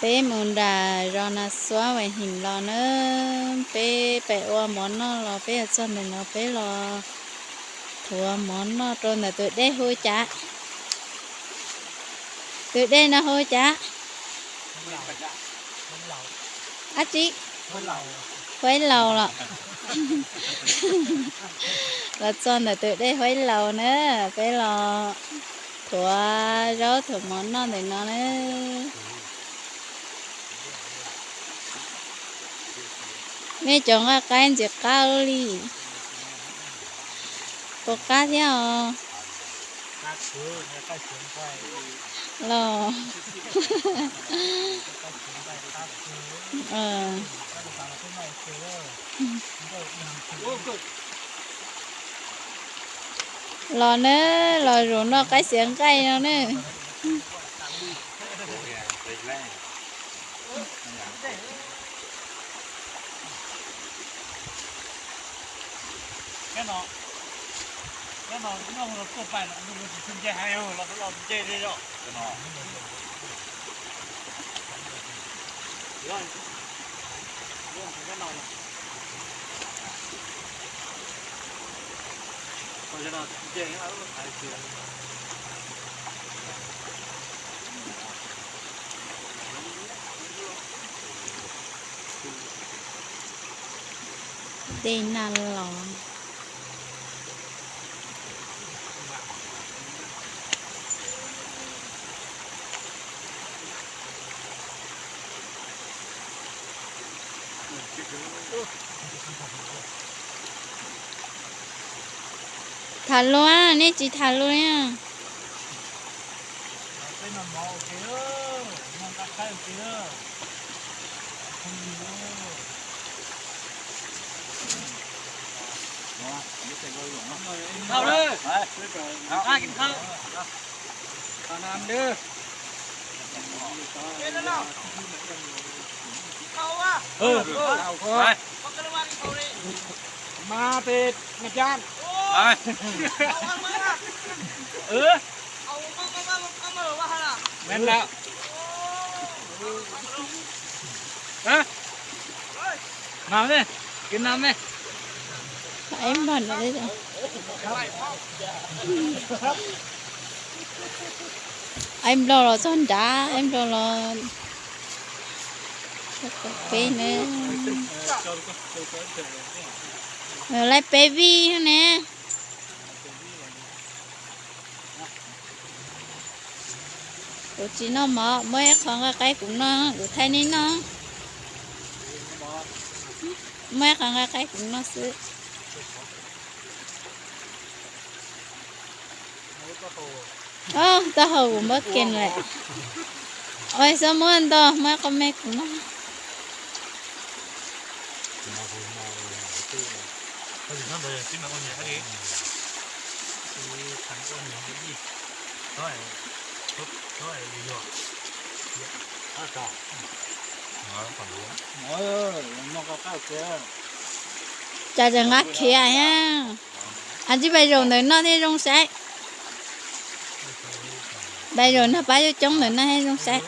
Peb mus nram zos Nas Xuab Vais Him los na, peb pem ua mov noj los peb yuav txog ntawm no peb los thuav mov noj rau ntawm tus dej hu cas. Tus dej no hu cas? Ab tsi, Huaib Laus los. Los txog ntawm tus dej Huaib Laus na, peb los thuav zaub thuav mov noj ntawm no na. Nej cov nqaij qaib ntxim qab li. Puas qab thiab os? Los. Los na, los zaum noj qaib xiav nqaij no na. Dej Naj Los. Tham lus, nej tsis tham lus li. Mas pes na chan. Hm, men lawm. Mas ne, kis nas ne. Aib Nplog los txog nrad, Aib Nplog los peb ne. Laib peb vij ne. Kuv tsis noj mov, muab ib qho nqaij qaib kuv noj, kuv thaij nej noj. Muab ib qho nqaij qaib kuv noj xwb. Au, taub hau kuv npab ke lawm. Ua txhob muab ntau, muab qhov me kuv noj. Cas tseem nqa khiav thiab. As tsis pais zaum ntawm no thiaj zoo saib. Pais zaum nrog pab coob coob ntawm no thiaj zoo saib.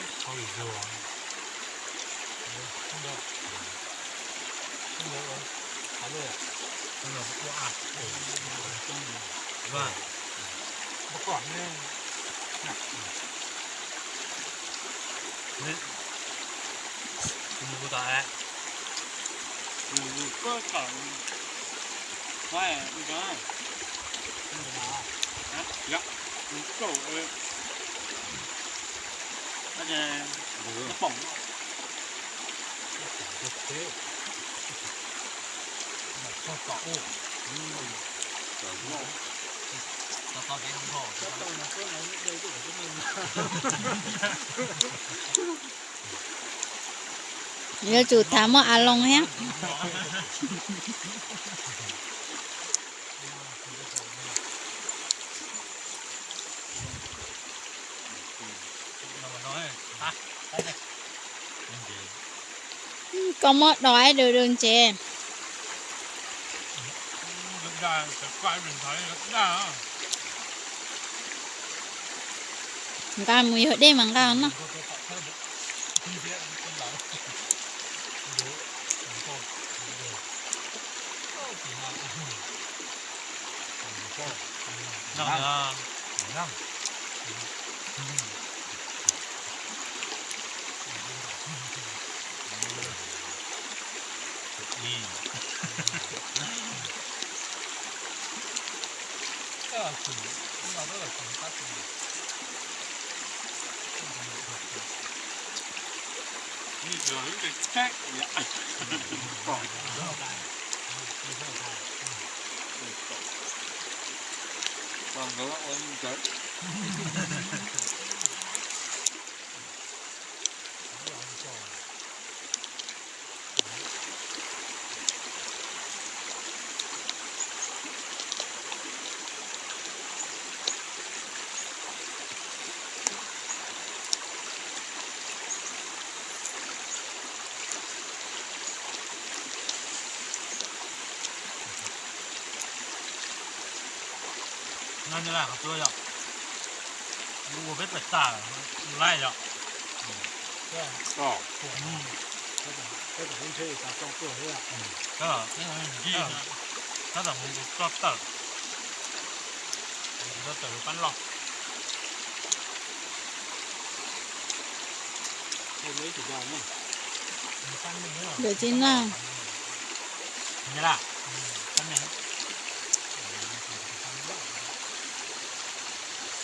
Yuav tsum tham muaj a loo thiab. Koj muab do ib dua dua ntsev. Nqa mus yog dej mas nqa no. Qhov tsuas yog ua peb pais tas lais yog. Tab tom mus tso tawm, tso tawm pab loj. Ntawm txiv no.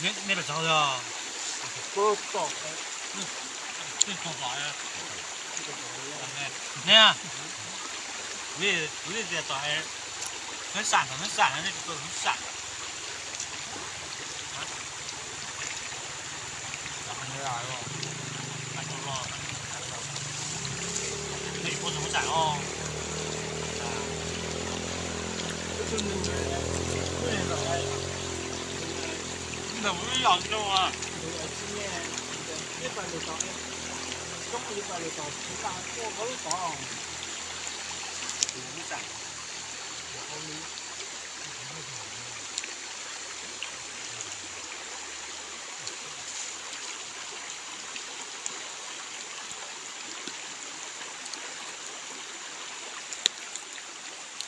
Nej pais txog yog nej, kuv li tias tom neeb sam, tom neeb sam no nej tsis tuaj tom neeb sam. Nej tsis tuaj tom neeb sam os. Ntawm kuv ib yam zoo as.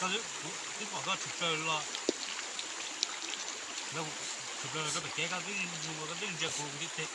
Koj twb pom koj tshwm plaws los, tshwm plaws los rau pem kev koj twb mus koj twb ntsia kuv kuv twb pem.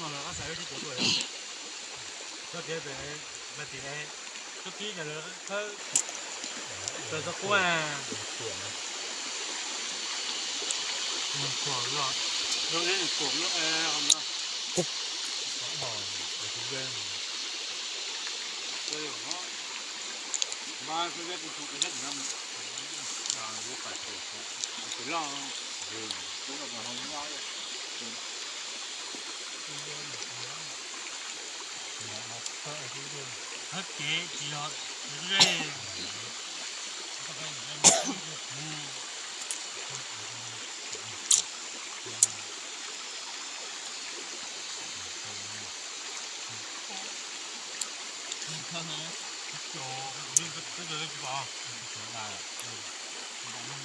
Muaj los koj xav lub sib tuav tuaj yog, koj tias pem Npab Tim, koj pib ntawd lawv khawb taws txog quab. Nws thuam los, nws thuam no. Hab kev tsis yog zej. Rov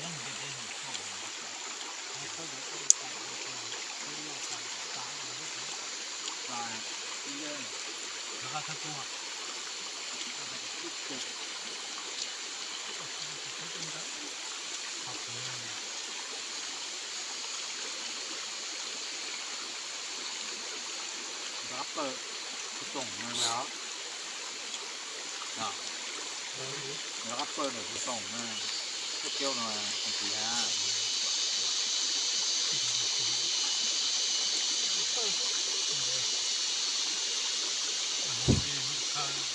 qab plaws kuv toom no os. Rov qab plaws ntawm kuv toom na. Thaj kiau no, tus ntxiv hab. Tus ntxiv hab. Tus ntxiv hab.